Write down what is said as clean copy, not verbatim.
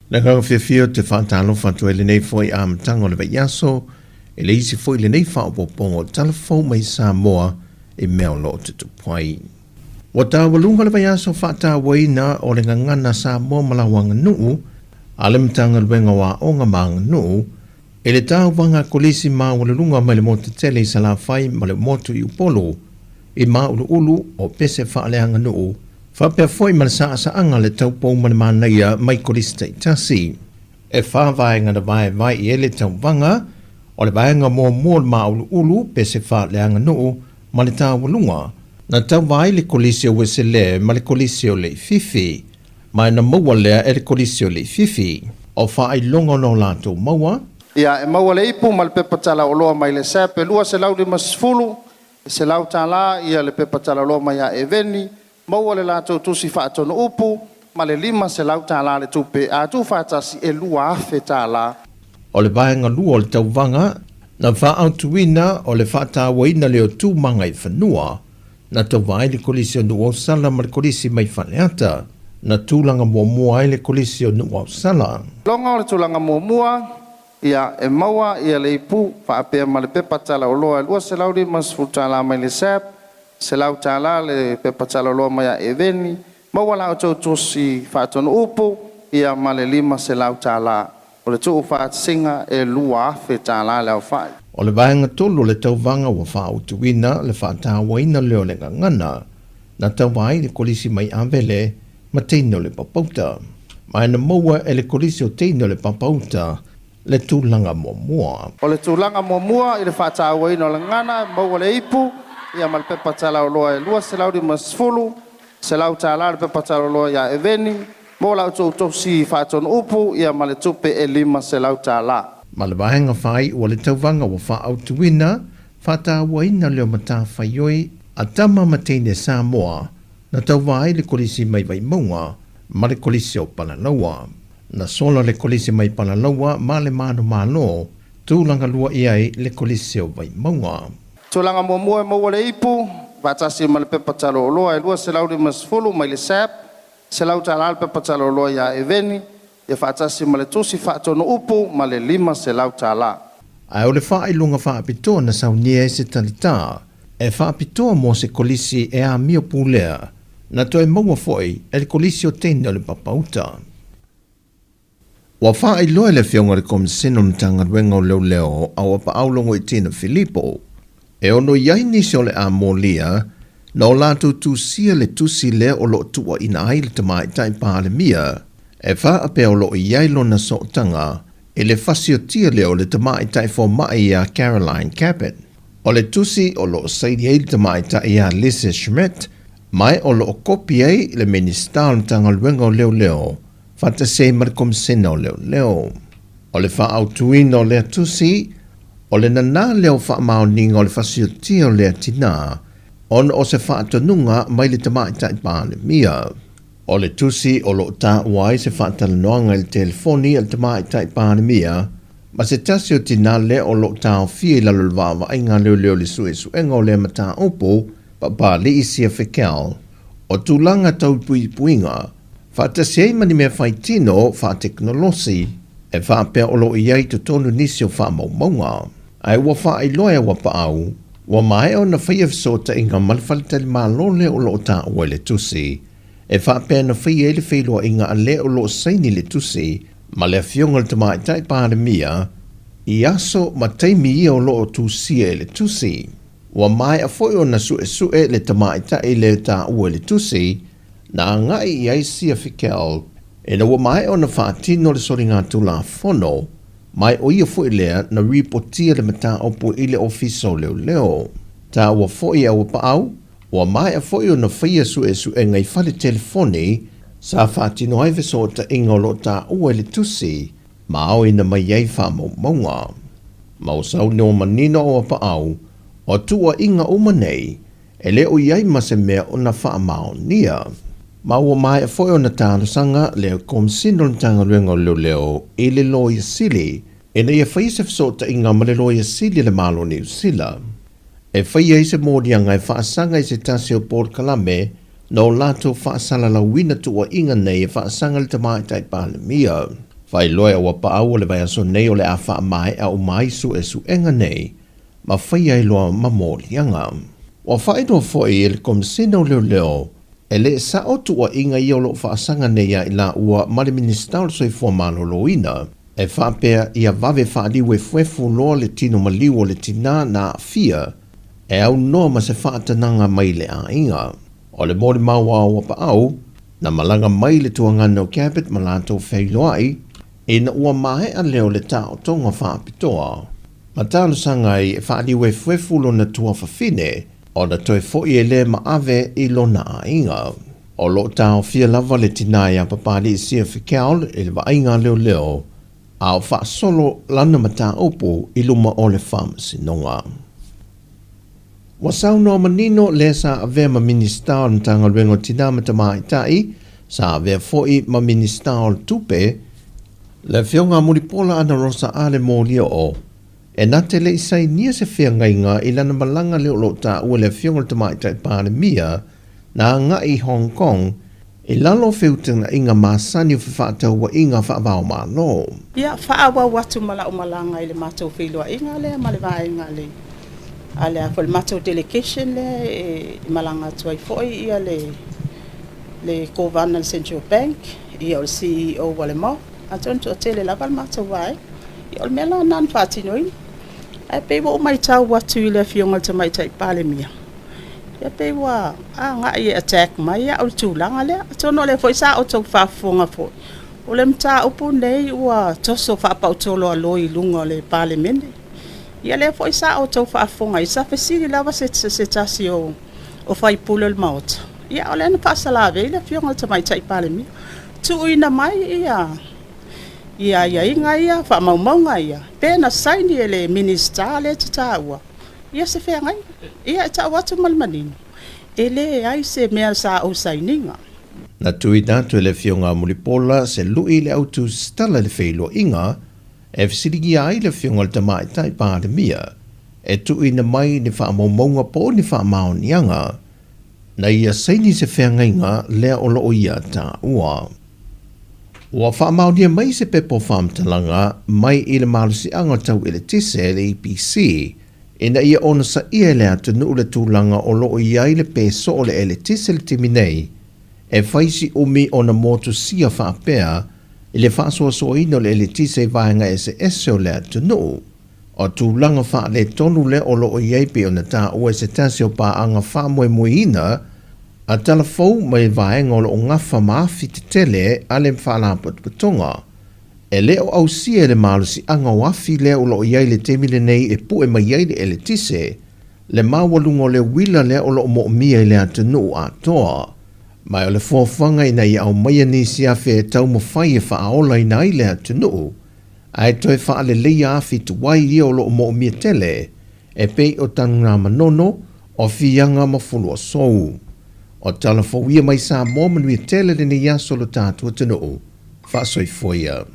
Le agaga fiafia ou te faatalofa atu ai lenei foi amataga o le vaiaso i le isi foi lenei faaopoopoga o tala fou mai Samoa i mea o lo o tutupu ai. Ua taualuga le vaiaso faatauaina o le Gagana Samoa ma lau Aganuu a le Matagaluega o Aoga ma Aganuu i le tauvaga kolisi maualuluga mai le motu tele i Salafai ma le motu i Upolu i Māuluulu o pese faaleaganuu faapea foi ma le saasaaga le taupou ma le manaia mai kolisi taitasi. E fa vaega na vaevae i ai le tauvaga, o le vaega muamua o le Māuluulu, pese faaleaganuu ma le taualuga, na tauva ai le Kolisi o Uesele ma le Kolisi o Leififi, ma na maua lea e le Kolisi o Leififi. O faailoga o lo latou maua. Ia, e maua le ipu ma le pepa talaoloa mai le SAP e $250, e $100 ia le pepa talaoloa mai ia Eveni, maua le latou tusi faatonu upu ma le $500 le tupe, a tuufaatasi e $2,000. O le vaega lua o le tauvaga na faaautuina o le faatauaina lea o tūmaga i fanua, na tauva ai le Kolisi o Nuuausala ma le Kolisi mai Faleata, na tulaga muamua ai le Kolisi o Nuuausala. Loga o le tulaga muamua, ia, e maua ia le ipu faapea ma le pepa talaoloa e $250 mai le SAP, $100 le pepa talaoloa mai ia Eveni, maua la outou tusi faatonu upu, ia ma le $500. O le tuufaatasiga e $2,000 le aofai. O le vaega tolu o le tauvaga ua faautuina le faatauaina lea o le gagana, na tauva ai le Kolisi mai Avele ma teine o le Papauta. Ma na maua e le Kolisi o teine o le Papauta le tulaga muamua. O le tulaga muamua i le faatauaina o le gagana, maua le ipu, ia ma le pepa talaoloa e $250, $100 le pepa talaoloa ia Eveni, maua la outou tusi faatonu upu, ia ma le tupe e $500. Ma le vaega faaiu o le tauvaga ua faaautuina, faatauaina lea o matafaioi a tama ma teine Samoa, na tauva ai le Kolisi mai Vaimauga ma le Kolisi o Palalaua. Na sola le Kolisi mai Palalaua ma le manumalo, tulaga lua i ai le Kolisi o Vaimauga. Tulaga muamua e maua le ipu, faatasi ma le pepa talaoloa e $250 mai le SAP, $100 le pepa talaoloa ia Eveni, ia faatasi ma le tusi faatonu upu ma le $500. Ae o le faailoga faapitoa na saunia ai se talitā e faapitoa mo se kolisi e amio pulea, na toe maua foi e le Kolisi o Teine o le Papauta. Ua faailoa e le Afioga i le Komisena o le Matagaluega o Leoleo a Auapaau Logoitino Filipo, e ono i ai nisi o le a molia na o latou tusia le tusi lea o lo o tuuaina ai le Tamaitai Palemia e faapea o lo o i ai lona sootaga i le fasiotia lea o le Tamaitai Fomai ia Caroline Cabot. O le tusi o lo o saini ai le Tamaitai ia Lisa Schmidt ma o lo o kopi ai le Minisita o le Matagaluega o Leoleo faatasi ai ma le Komisena o Leoleo. O le faaautuina o lea tusi, o le nanā lea o faamaoniga o le fasiotia o lea tinā ona o se faatonuga mai le Tamaitai Palemia. O le tusi o lo o taua ai se faatalanoaga i le telefoni a le Tamaitai Palemia ma se tasi o tinā lea o lo o taofia i lalo o le vaavaaiga a leoleo i le suesuega o lea mataupu, Papali'i Sia Fekel, o tulaga tau puipuiga, faatasi ai ma ni mea faitino faatekonolosi e faapea o lo o i ai i totonu nisi o faamaumauga. Ae ua faailoa e Auapaau, ua maea ona faia fesootaiga ma le faletalimalo lea o lo o taua i le tusi, e faapea na faia ai le feiloaiga a le o lo o saini le tusi ma le Afioga i le Tamaitai Palemia i aso ma taimi ia o lo o tusia i le tusi. Ua maea foi ona suesue le tamaitai lea taua i le tusi, na agai i ai Sia Fikel ina ua maea ona faatino le soligatulafono, ma o ia foi lea na ripotia le mataupu i le Ofisa o Leoleo. Taua foi e Auapaau, ua maea foi ona faia suesuega i fale telefoni sa faatino ai fesootaiga o lo o taua i le tusi ma aoina mai ai faamaumauga. Ma ua saunoa manino Auapaau, o tuuaiga uma nei e le o i ai ma se mea o na faamaonia. Ma ua maea foi ona talosaga le Komisina o le Matagaluega o Leoleo i le Loia Sili ina ia faia se fesootaiga ma le Loia Sili a le Malo o Niu Sila e faia ai se moliaga e faasaga i se tasi o polokalame na o latou faasalalauina tuuaiga nei e faasaga i le Tamaitai Palemia. Faailoa e Auapaau o le vaiaso nei o le a faamaea uma ai suesuega nei ma faia ai loa ma moliaga. Ua faailoa foi e le Komesina o Leoleo e le sao tuuaiga ia o lo o faasaga nei ia i laua ma le Minisita o le Soifua Maloloina e faapea ia vave faaliu efuefu loa le tino maliu o le tinā na aafia e aunoa ma se faatanaga mai le aiga. O le molimau a Auapaau, na malaga mai le tuagana o Cabot ma latou feiloai ina ua maea lea o le taotoga faapitoa ma talosaga ai e faaliu efuefu lona tuafafine ona toe foi e lē ma ave i lona aiga. O lo o taofia lava le tinā ia Papalii Sia Fikel i le vaaiga a leoleo a o faasolo lana mataupu i luma o le Faamasinoga. Ua saunoa manino lea sa avea ma Minisita o le Matagaluega o Tinā ma Tamaitai, sa avea foi ma Minisita o le Tupe, le Afioga a Mulipola Anarosa Ale Molioo, e na te le i sainia se feagaiga i lana malaga lea o lo o taua e le Afioga i le Tamaitai Palemia na agai i Hong Kong i lalo o feutagaiga masani o fefaatauaiga faava-o-Malo. Ia, faaauau atu ma lau malaga i le matou feiloaiga lea ma le vaega a le, a le a foi le matou delegation lea e malaga atu ai foi ia le, le Kovana a le Central Bank, ia o le CEO a le MOF, atonu toatele lava le matou vaega. Ia o le mea la lena na faatinoina. Ae pei ua ou matau atu i le Afioga i le Tamaitai Palemia, Ia pei ua agai e attack mai au i le tulaga lea. Atonu o lea foi sa outou faafofoga foi, o le mataupu lenei ua toso faapautoloaloi i luga o le Palemene. Ia lea foi sa outou faafofoga i ai, sa fesili lava se tasi o sui usufono o le Maota, ia o lea na faasalavei le Afioga i le Tamaitai Palemia, tuuina mai ia aiaiga ia, faamaumauga ia, pe na saini e le Minisita lea e te taua. Ia se feagaiga. Ia e tau atu ma le manino, e leai se mea sa ou sainiga. Na tuuina atu e le Afioga a Mulipola se lui i le au tusitala i le feiloaiga e fesiligia ai le Afioga i le Tamaitai Palemia e tuuina mai ni faamaumauga po o ni faamaoniaga na ia saini se feagaiga lea o lo o ia taua. Ua faamaonia mai se pepa o faamatalaga mai i le Malosiaga Tau Eletise, le EPC, ina ia onosaia e le atunuu le tulaga o lo o i ai le pē soo o le eletise i le taimi nei, e fai si umi ona motusia faapea i le faasoasoaina o le eletise i vaega eseese o le atunuu. O tulaga faaletonu lea o lo o i ai pei ona taua e se tasi o paaga faamoemoeina a tala fou mai vaega o lo o gafa ma afi tetele a le Faalapotopotoga. E le o ausia e le malosiaga o afi lea o lo o i ai i le taimi lenei e pue mai ai le eletise, le maualuga o le uila lea o lo o moomia i le atunuu atoa. Ma o le fuafuaga ina ia aumaia nisi afi e taumafai e faaolaina ai le atunuu, ae toe faaleleia afi tuai ia o lo o moomia tele, e pei o Tanugamanono, o Fiaga ma Fuluasou. O tala fou ia mai Samoa manuia tele lenei aso lo tatou atunuu. Faasoifua ia.